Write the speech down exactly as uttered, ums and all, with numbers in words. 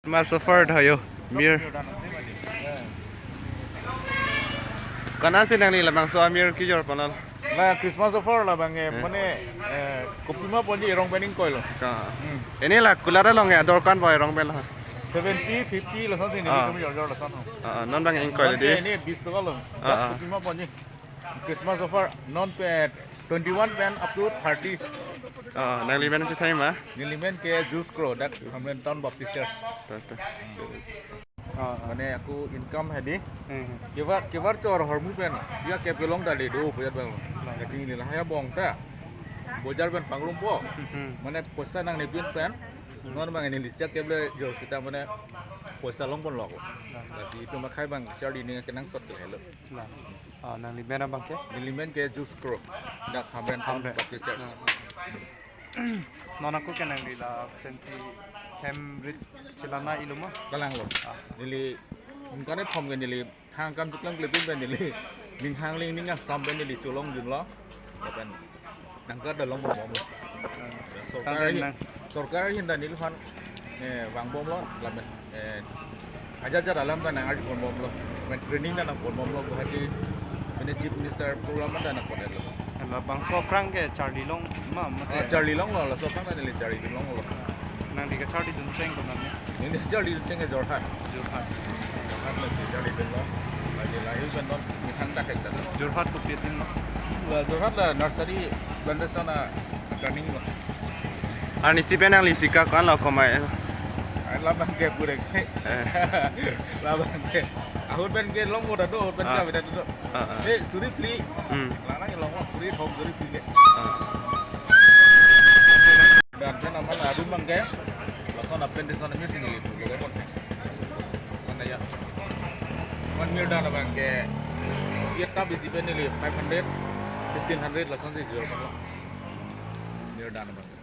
Christmas offer tha jo, mir. Kanan si nangli labangso amir kejor panal. La Christmas offer labang ke, eh, mane, eh, kopima ponji erong pen ingkoi lo. Ka. Hmm. Ini la kulat along ya, dorkan boy erong pen la. Seventy, fifty lason si ini, ah, kami jor jor lason. Ah, ah, non bang ingkoi. Non le di. Ini bis toka lo. Ah, ah. Kopima ponji. Christmas offer non pen twenty-one pen up to thirty. Ah, nangli men si thai ma? Neli men ke Jules Kro, dak Hamren Town Baptist Church. Tuh, tuh. Ah, ah. Mane aku income hadi. Hmm. Kevar, kevar chor hormu pen. Sia kep kelong tali do bojar bang. Nah. Kasi neli lahai abong ta. Bojar pen pangrumpo. Hmm. Mane poisa nangne dun pen. Hmm. Non bang neli sia kep le jo sita mane poisa longpon lo. Nah. Kasi itum akhai bang charli ning kenangsot ke helo. Nah. Ah, nangli men abang ke? Neli men ke Jules Kro. Dak Hamren Town Hamren. Baptist Church. Nah. Non ako ke nangli la pensi hem rit chelana ilo ma? Kalang lo. Ah. Neli, mungkin e phom ke neli, hang kam chuklang klepin pen neli. Ning hang ling ning asam pen neli cholong jun lo. Lapen nangka dalong bom bom lo. Hmm. Sorkar tangte ahin, nang- sorkar ahin ta neliphan, eh, vang bom lo, lapen, eh, ajat ajat alam ta nang arju pon bom lo. Lapen training ta nang pon bom lo, Guwahati, mane Chief Minister program ta nang pon lo. Labangso aphrang ke charli long ma, mate? Ah, charli long lo, laso aphrang ta neli charli long lo. Nangli kacharli dun cheng ko nang? Neli charli dun cheng ke Jorhat. Jorhat. Jorhat lo si charli dun lo. Lagi lahai pen non methang dak ekta lo. Jorhat kopi adim lo? La Jorhat la nursery plantation a turning lo. Arnisi pen nangli sika ko-an lo komai? Ai labang ke pure ke. Eh. Labang ke. Ahut pen ke long ko ta do, ahut pen, ah, ke beda do. Ah, ah. Eh, suri phli. Hmm. Lana ke long suri thom suri phli ke. Ah. Dan pen aman adu mang ke. Lason apen dison amir si neli pu lo ke pon. Lason ya. Aman mir dan abang ke. Siet ta bisi pen neli five hundred, fifteen hundred lason si jual pon lo. Mir dan abang ke.